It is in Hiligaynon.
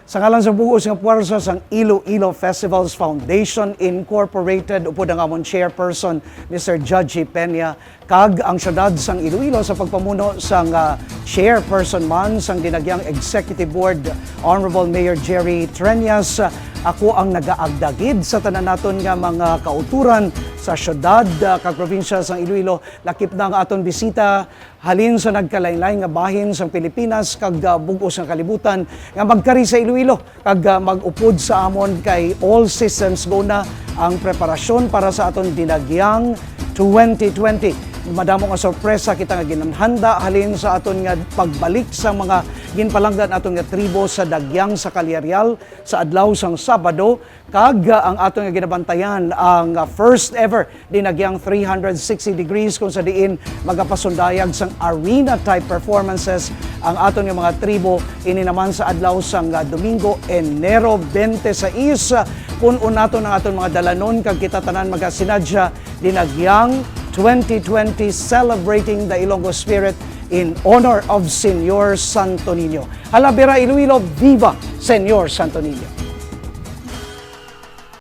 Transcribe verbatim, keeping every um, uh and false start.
Sa ngalan sa bug-os nga puwersa sang Iloilo Festivals Foundation Incorporated, upod ang amon chairperson, Mister Judgy Peña, kag ang siyudad sang Iloilo sa pagpamuno sang, ah, chairperson man sang Dinagyang Executive Board, Honorable Mayor Jerry Treñas, ako ang nagaagda gid sa tanan naton nga mga kauturan sa siyudad, ah, kag probinsya sang Iloilo. Lakip na ang aton bisita halin sa nagkalainlain nga bahin sang Pilipinas kag, ah, bug-os nga kalibutan nga magkari sa Iloilo kag, ah, mag-upod sa amon kay all systems go na ang preparasyon para sa aton Dinagyang twenty twenty. Madamo nga sorpresa kita nga ginhanda halin sa aton nga pagbalik sa mga ginpalangga naton nga tribo sa Dagyang sa Kaliarial sa adlaw sang Sabado, kag, ah, ang aton nga ginabantayan ang, ah, first ever Dinagyang three hundred sixty degrees, kung sa diin magapasundayag sang arena-type performances ang aton nga mga tribo. Ini naman sa adlaw sang, ah, Domingo, Enero twenty-six. Pun-on naton ang aton mga dalanon kag kita tanan magasinadya, Dinagyang twenty twenty, celebrating the Ilonggo spirit in honor of Señor Santo Niño. Hala, Bira Iloilo, viva Señor Santo Niño!